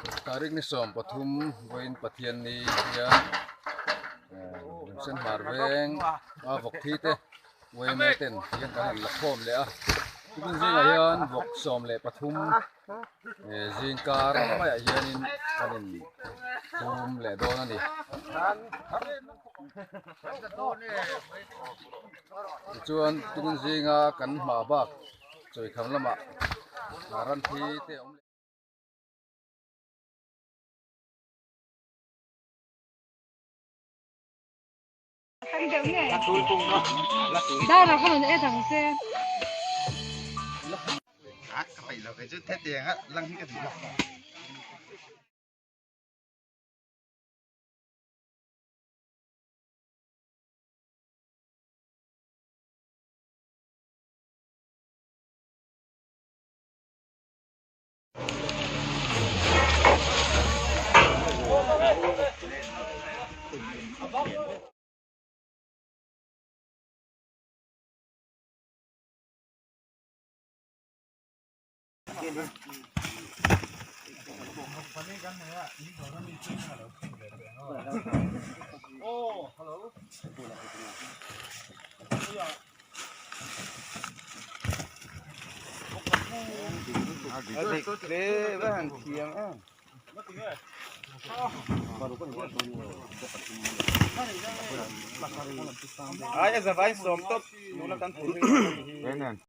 Tarik ni 13 vawiin Pathianni hian Lungsenhmar veng a vawk thi te uaime ten hian kan han la khawm leh a tukin zingah hian vawk 13 zing kar maiah hianin an in phum leh dawn a ni. Tichuan tukin zinga kan hma bak chawikham lamah ran thi te a awm leh.